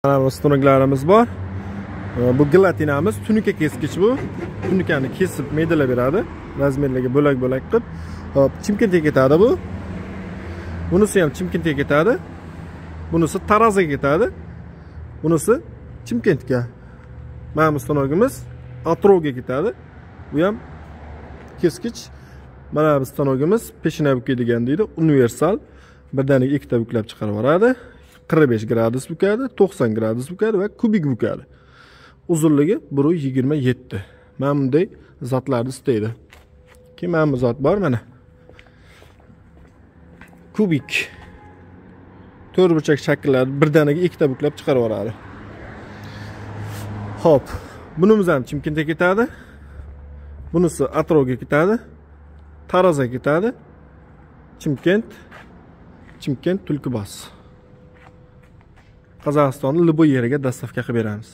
Mana bu stanoklarimiz bor. Bu gelatinamiz, tunuka keskich bu. Tunukani kesib maydalab beradi. Razmerlarga bo'lak-bo'lak qilib. Hop, Chimkentga ketadi bu. Bunisi ham Chimkentga ketadi. Bunisi Tarazga ketadi. Bunisi Chimkentga. Mana bu stanogimiz Atroga ketadi. Bu ham keskich. Mana bu stanogimiz peshona bukadigan deydi, universal. Birdaniga ikkita buklab chiqarib yuboradi. 45 gradus bukadi, 90 gradus bukadi va kubik bukadi. Uzunligi 1.27. Mana bunday zotlarni istaydi. Keyin mana bu zot bor mana. Kubik. To'rtburchak shakllarda birdaniga ikkita buklab chiqarib yuboradi. Xo'p, bunimiz ham Chimkentga ketadi. Bunisi Atroga ketadi. Tarazga ketadi. Chimkent, Chimkent Tulkibos. Qozog'istonning любой yeriga dostavka qilib beramiz.